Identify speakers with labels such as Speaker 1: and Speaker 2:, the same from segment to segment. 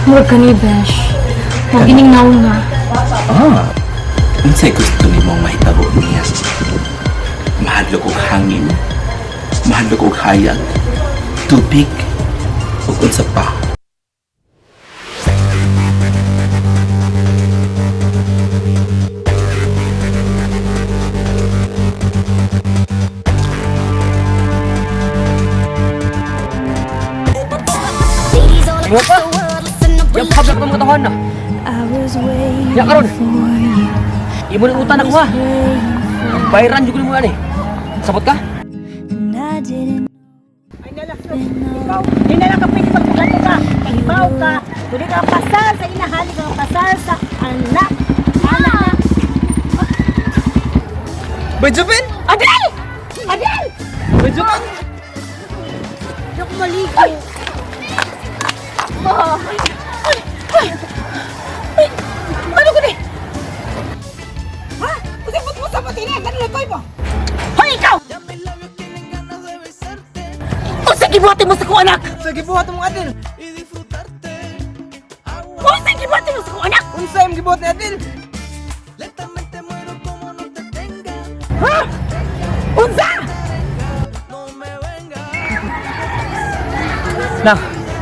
Speaker 1: Murag ka ni Besh. Huwag gining nauna.
Speaker 2: Ah, unsay gusto nimo mahitabo niya? Mahadlok og hangin, mahadlok og hayag, tubig, ug unsa pa.
Speaker 3: Mo pa. Yang pabla ko mga taon na. Ya karon. Imo ni utan ako ha. Bayran jud ko nimo ani. Sabot ka?
Speaker 4: Ay nala, ikaw, di na lang ka pwede magpugato ka. Pagbaw ka, pwede ka pasar sa inahali ka pasar sa anak. Anak.
Speaker 5: Bay Jupin!
Speaker 4: Adel! Adel!
Speaker 5: Bay Jupin!
Speaker 4: Ako maligo. Ay, ay, ay, ay, ano ko ni? Ha? Usipot mo sa patine, ganun na mo. Hoy, ikaw! Unsa gibuhat mo sa kong anak?
Speaker 5: Sa gibuhat mong Adel!
Speaker 4: Unsa gibuhat mo sa kong anak?
Speaker 5: Unsa imong gibuhat ni Adel?
Speaker 4: Ha? Unsa?
Speaker 3: Na,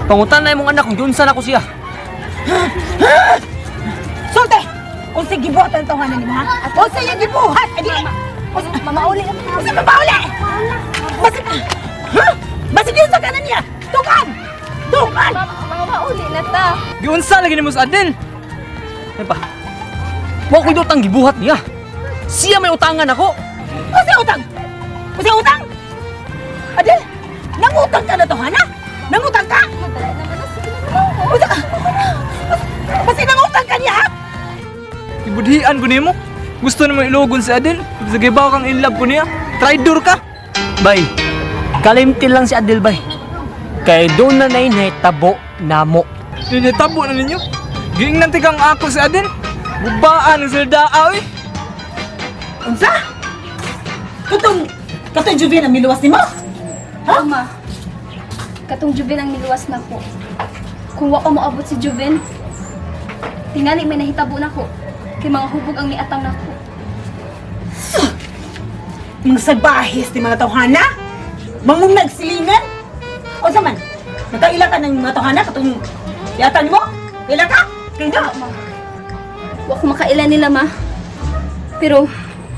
Speaker 3: pangutan na imong anak kung giunsa na ko siya.
Speaker 4: Sulte! Unsa gibuhat ang tawanan nimo ha? Unsa yung gibuhat? Adi! Mamauli. Unsa mamauli? Basig Ha? Basig yun sa kanan niya. Tukan! Tukan!
Speaker 1: Mamauli na ta.
Speaker 5: Giunsa lagi nimo sa Adel!
Speaker 3: Ay pa. Wa ko'y utang gibuhat niya. Siya may utangan ako.
Speaker 4: Unsa utang? Unsa utang? Adel, nangutang ka na to, hana? Nangutang ka? Unsa ka? Basta nangutang ka niya, ha?
Speaker 5: Ibudhian ko nimo. Gusto nimo ilugon si Adel. Sa gibaw kang in love ko niya. Traitor ka!
Speaker 3: Bay, kalimti lang si Adel bay. Kay doon na nay tabo namo.
Speaker 5: Ninitabo na ninyo. Giingnan tikang ako si Adel. Gubaan ang sildaa oy.
Speaker 4: Unsa? Katong, katong Juvie na miluwas nimo?
Speaker 1: Ha? Ma, katong Juvin ang niluwas na ko. Kung wa ko moabot si Juvin, tingali may nahitabo na ko. Kay mga hubog ang niatang nako.
Speaker 4: Mga salbahis ni mga tawhana? Mangong nagsilingan? O sa man, nakaila ka ng mga tawhana katong yata nimo? Kaila ka? Kaila?
Speaker 1: Ma, wa ko makaila nila ma. Pero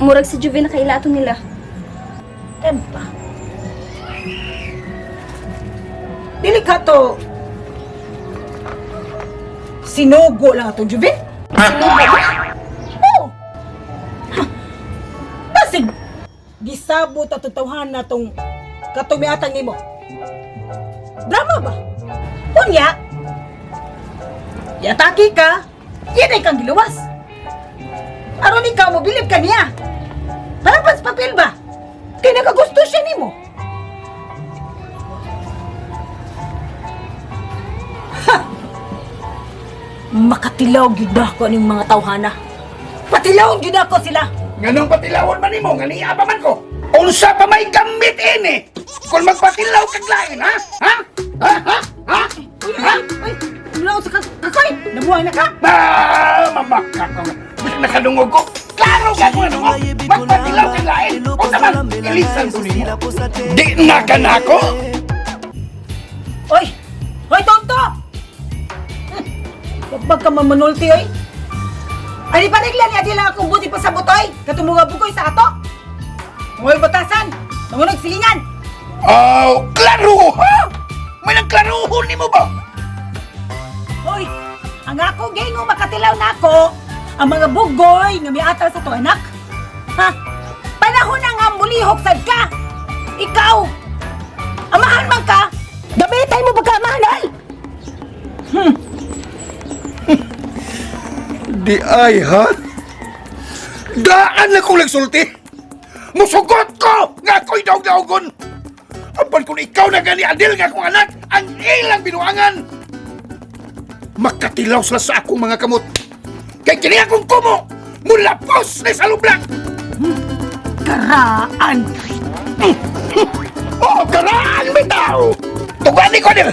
Speaker 1: murag si Juvin nakaila ato nila.
Speaker 4: Tempa. Dili ka to sinugo lang atong Jubin?
Speaker 1: Sinugo ba?
Speaker 4: Oo. Ha, basig gisabot atong tawhana tong katong miatang nimo. Drama ba? Unya, yataki ka, yan ay kang giluwas. Aron ikaw mo bilib ka niya. Para sa papel ba? Kay nakagusto siya nimo. Ha! Makatilaw gyud na ako ning mga tawhana. Patilaw gyud ako sila.
Speaker 6: Nganong patilawon man nimo nga niya pa man ko? Unsa pa may gamit ini? Kung magpatilaw kag lain, ha? Ha? Ha? Ha? Ha? Ha?
Speaker 4: Ay, wala sa kakoy. Nabuhay na ka.
Speaker 6: Ah, mamaka ko. Bisag nakadungog ko. Klaro ka ko nadungog. Magpatilaw kag lain. Unsa man ilisan ko nimo? Di na ka nako.
Speaker 4: Oy! Hoy, tonto! Wag ka mamanulti, oy! Ani panigla ni Adila akong buti pa sa butoy! Katong mga bukoy sa ato! Mga batasan! Mangunog silingan!
Speaker 6: Aw, klaro ha? May nang klarohon nimo ba?
Speaker 4: Hoy! Ang ako gingo makatilaw na ako! Ang mga bugoy nga miatal sa to anak! Ha? Panahon na nga mulihok sad ka! Ikaw! Amahan man ka! Gamitay mo ba ka amahan, oy?
Speaker 6: Di ay ha? Daan na kong nagsulti! Musugot ko! Nga ako'y daog-daogon! Apan kung ikaw na gani Adel nga akong anak, ang ilang binuangan! Makatilaw sila sa akong mga kamot. Kay kini akong kumo! Mulapos na sa lublak!
Speaker 4: Karaan!
Speaker 6: Oo, karaan bitaw! Tugani ko, Adel!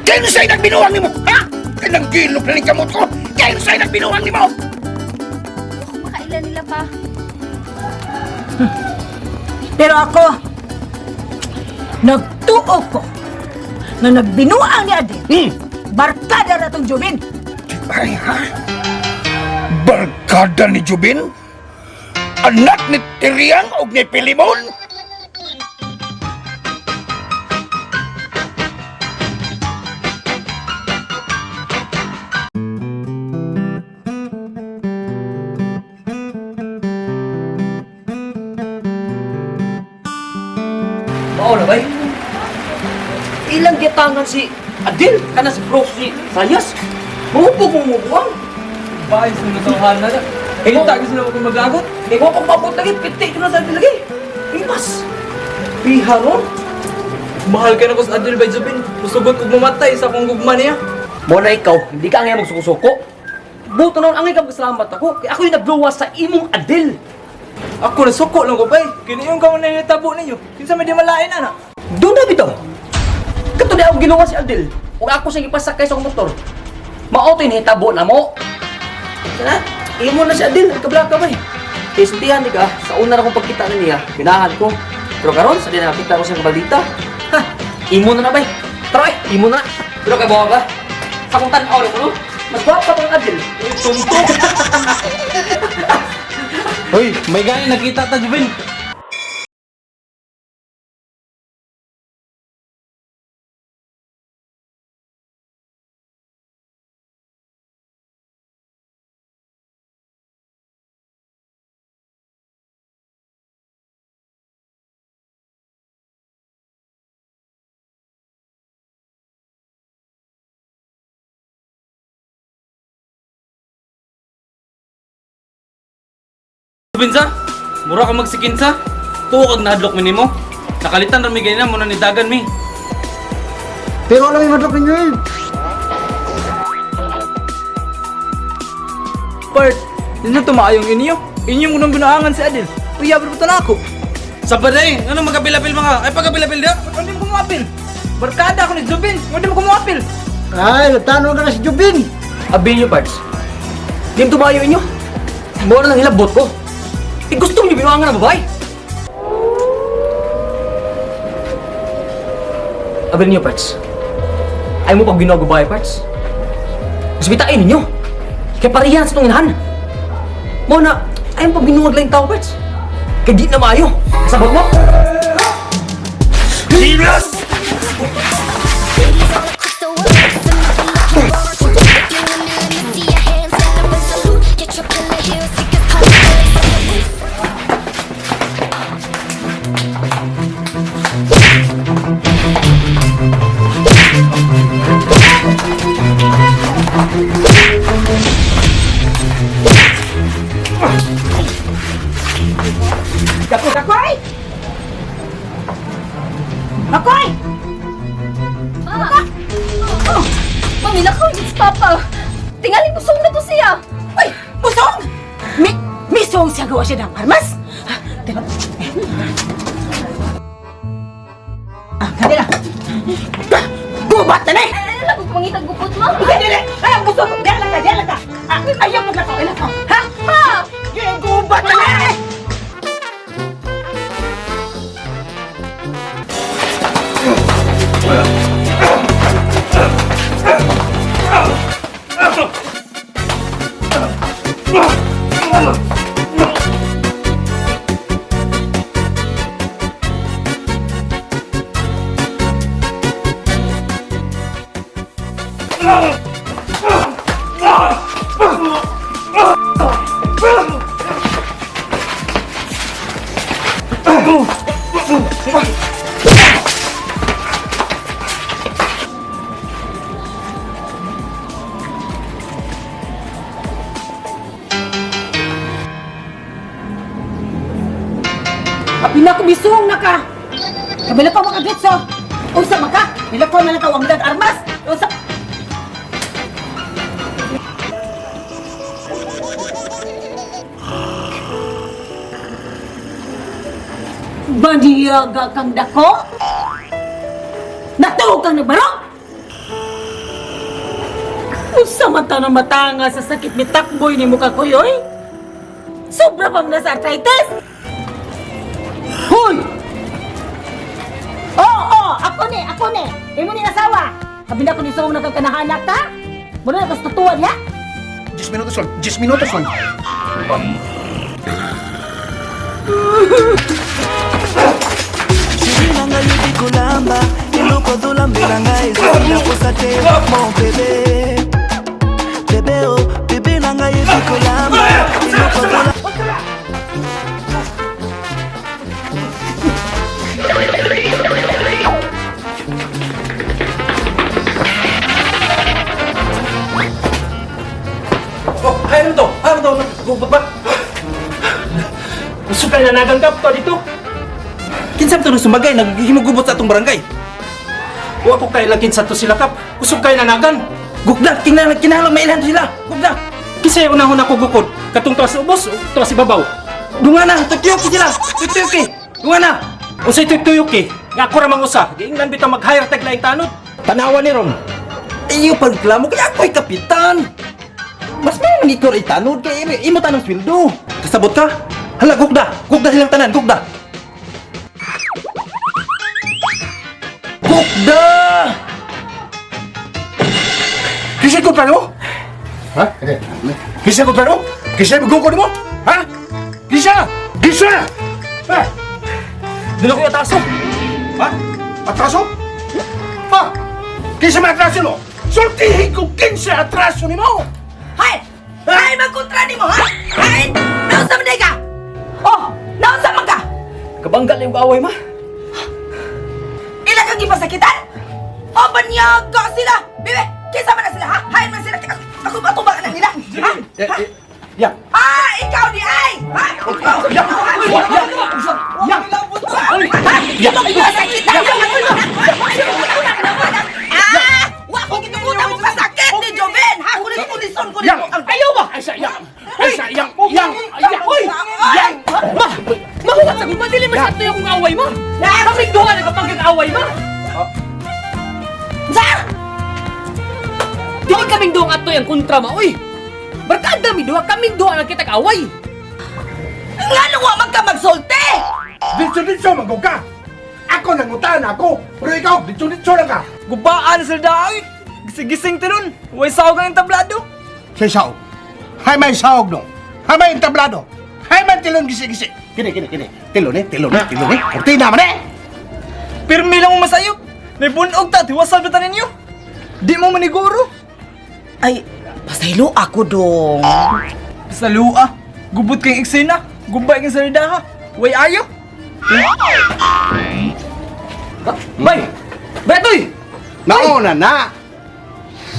Speaker 6: Kinsay nagbinuang nimo, ha? Kanang gilok na ning kamot ko! Kinsay nagbinuang nimo!
Speaker 1: Ako makaila nila pa.
Speaker 4: Pero ako, nagtuo ko nga nagbinuang ni Adel. Barkada na tong Jubin.
Speaker 6: Ay, ha? Barkada ni Jubin? Anak ni Tiriang o ni Pilimon?
Speaker 3: Mao na bay. Ilang gitangan si Adil kana si Prof si Sayas. Mahupog mo mubuang.
Speaker 5: Bahay sa mga tawhan na.
Speaker 3: Eh,
Speaker 5: Kita gusto na akong maglagot.
Speaker 3: Eh, wa pang mabot lagi, piti ko na sa Adil lagi. Imas. Piha ron.
Speaker 5: Mahal ka na ko sa Adil by Jubin. Musugot kog mamatay sa akong gugma niya.
Speaker 3: Mo na ikaw, hindi ka angay magsuko-suko. Buto noon, angay ka magsalamat ako. Kaya ako yung nagluwas sa imong Adil.
Speaker 5: Ako nasuko lang ko bay. Kini yung kamo na hitabo ninyo. Kinsa may di malain ana.
Speaker 3: Doon na bitaw. Kato di ako giluwas si Adil. Ug ako siyang ipasakay sa akong motor. Mao to yung hitabo na mo. Sana, imo na si Adil, kablaka ba eh. Kaya sultihan ni ka, sa una na akong pagkita na niya, ganahan ko. Pero karon sa di na nakita ko siyang kabaldita. Ha, imo na na bay. Tara eh, imo na na. Pero kay bawa ka, sa akong tan-aw na ko no, mas gwapa pang Adil.
Speaker 5: Tunto. Hoy, may gani nakita ta Jubin. Jubin sa, mura ka magsikin sa. Tuo kag nahadlok mi nimo. Nakalitan ra mi ganina mo na ni dagan mi.
Speaker 7: Pero alam mo madlok ninyo eh.
Speaker 5: Part, di na tumaayong inyo. Inyong unang binuangan si Adil. Uy, abro pa na ako.
Speaker 8: Sa baday, ano magkabilapil mga? Ay pagkabilapil dia?
Speaker 5: Ano mo kumuapil? Barkada ako ni Jubin. Ano mo kumuapil?
Speaker 7: Ay, tanong ka na si Jubin.
Speaker 3: Abi niyo, parts. Di mo tumayo inyo. Mao na lang hilabot ko. Eh, gusto niyo binuangan ang babae. Abi niyo, parts. Ay mo pag binuang babae, parts. Mas bitain ninyo. Kaya parehan sa itong inahan. Mao na, ay mo pag binuwag lang yung tao, parts. Kaya di na maayo. Kasabot mo?
Speaker 6: Hilas!
Speaker 4: Kakoy! Kakoy!
Speaker 1: Ma! Oh, Mami, lakaw yun si Papa. Tingali busong na to siya.
Speaker 4: Ay, busong! Mi, misong siya gawa siya ng armas? Ah, Teka. Ah, kanila. Gubat na na eh!
Speaker 1: Ay, ano lang, pangitag gupot mo?
Speaker 4: Hindi, dili! Ay, ang gusto ko! Diyan lang ka, diyan lang ka! Ah, ayaw maglakaw, ayaw ka! Ha?
Speaker 1: Ma!
Speaker 4: Gubat na na eh! Apina ko misong na ka! Kabila pa makagitso! Unsa man ka? Nilakaw na lang ka ang dag armas! Unsa? Baniyaga kang dako? Natuog kang nagbarong? Unsa man ta matanga sa sakit ni takboy ni mukha ko yoy? Sobra pa man na sa arthritis!
Speaker 3: Hoy!
Speaker 4: Oo, oh, ako ni, ako ni. Imo ni asawa. Abi na ko ni song nagkakanahanak ta. Muna na tutuan ya.
Speaker 6: 10 minutos lang, 10 minutos lang.
Speaker 9: Kulamba ilukodhulambelanga ezinakosa te mon bébé bébé o bébé nanga yebi kolamba ilukodhula.
Speaker 8: Oh, ayaw to! Ayaw to! Go, ba?
Speaker 3: Gusto ka na naganggap to dito.
Speaker 8: Kinsa to sumagay naghimugubot sa atong barangay.
Speaker 3: Wa ko kay lagin sa to sila kap. Kusog kay nanagan.
Speaker 8: Gugda, kinahanglan kinahanglan mailhan sila. Gugda.
Speaker 3: Kinsa yung unahon ako gukod? Katong tuwa sa ubos o tuwa sa ibabaw?
Speaker 8: Dunga na, tuyok sila. Tuyok eh. Dunga na.
Speaker 3: Unsay tuyok eh? Nga ako ra mangusa. Giingnan bitaw mag-hire tag laing tanod.
Speaker 8: Tanawa ni ron. Iyo pagklamo kay ako'y kapitan. Mas may nang ikaw itanod kay imo, imo tanong sweldo. Kasabot ka? Hala, gugda. Gugda silang tanan, gugda. Gugda!
Speaker 6: Kisay ko plano? Ha? Kisay ko plano? Kisay magugod mo? Ha? Kisa! Kisa! Ha?
Speaker 3: Doon ako ataso.
Speaker 6: Ha? Atraso? Ha? Kinsa may atraso mo? Sultihin ko kinsa atraso ni mo!
Speaker 4: Hay! Hay magkontra nimo ha? Hay! Naunsa man day ka? Oh, naunsa man ka?
Speaker 3: Kabangga lang yung away ma.
Speaker 4: Ila kang gipasakitan? O banyaga sila. Bebe, kinsa man na sila ha? Hay man sila. Ako ba tubang anak nila? Ha? Ha?
Speaker 6: Ya!
Speaker 4: Ah, ikaw di ay! Ha? Ikaw!
Speaker 6: Ya! Ya!
Speaker 4: Ya! Ya! Pasakitan! Ah! Wa ko gitugutan mo pasakit ni Joven! Ha? Kunin ko lison ko
Speaker 6: Ya!
Speaker 3: Ayaw ba?
Speaker 6: Ay sa yang! Ay sa yang! Yang! Yang!
Speaker 3: Uy!
Speaker 6: Yang!
Speaker 3: Ma! Mahuwat sa gugma, dili man sa ato yung away ma. Kaming duha nagkapanggang away ma.
Speaker 4: Sa!
Speaker 3: Dili kaming duha ato yung kontra ma, uy! Barkada mi duha, kaming duha lang kitag away.
Speaker 4: Ngano wa man ka magsulti?
Speaker 6: Ditso-ditso magug ka! Ako nangutan ako! Pero ikaw, ditso-ditso lang ka!
Speaker 5: Gubaan sila daay. Gising-gising tinon. Way sawag ang entablado.
Speaker 6: Say saog. Hay may saog no. Hay may entablado. Hay man tilon gisi-gisi. Kini, kini, kini. Tilon eh, tilon eh, tilon eh. Kurtina man eh!
Speaker 5: Pirmi lang mo masayop. May bunog ta, tiwasal ba ta ninyo? Di mo maniguro.
Speaker 4: Ay, pasaylo ako dong.
Speaker 5: Sa lua, gubot kang eksena, gubay kang salida ha. Way ayo.
Speaker 3: Bay! Bay atoy!
Speaker 6: Nauna na.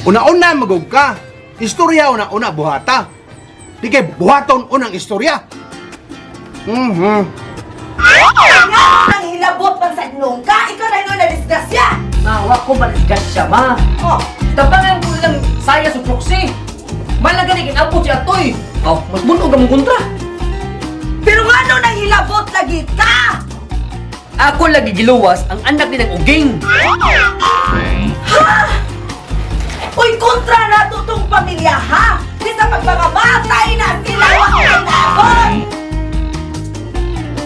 Speaker 6: Una-una magug ka. Istorya una-una buhata. Di kay buhaton unang istorya.
Speaker 4: Nga nang hilabot man sa nung ka, ikaw na na disgrasya.
Speaker 3: Ma, wa ko manisgrasya ma.
Speaker 4: Oh,
Speaker 3: Tabangan ko lang saya sa proxy. Malaga ni kinabot si atoy. Oh, mas bunog ang kontra.
Speaker 4: pero ngano nang hilabot lagi ka?
Speaker 3: Ako lagi giluwas ang anak ni ng uging.
Speaker 4: Uy, kontra na to tong pamilya ha. Di sa pagmamamatay na sila wa hilabot.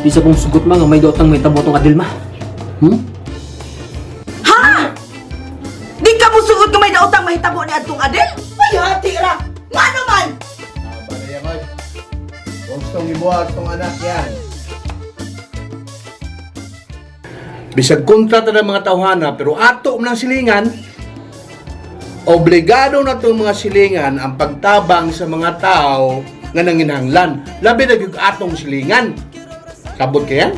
Speaker 3: Di sa kong sugot ma nga may dotang may tabo tong adil ma.
Speaker 4: Ha? Di ka musugot nga may daotang mahitabo ni adtong Adel? Ay, hati ra. Ngano man?
Speaker 6: Gustong ibuhat tong anak yan. Bisag kontra ta ng mga tawhana, pero ato man ang silingan, obligado na itong mga silingan ang pagtabang sa mga tao nga nanginahanglan. Labi na gyud atong silingan. Sabot kaya?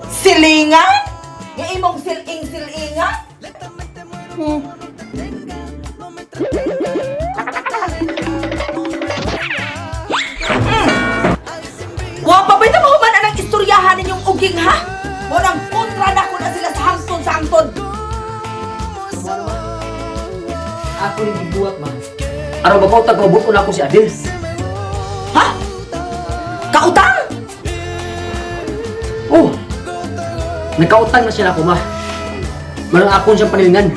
Speaker 4: Silingan? Nga imong siling-silingan? Wa pa ba'y mahuman anang istoryahan ninyong uging ha? Mo nang kontra na ko na sila sa hangtod sa hangtod.
Speaker 3: Ako rin gibuhat ma. Araw ba ko tagmabot na ako si Adil.
Speaker 4: Ha? Kautang?
Speaker 3: Oh! Nagkautang na siya na ako ma. Marang akon siyang panilingan.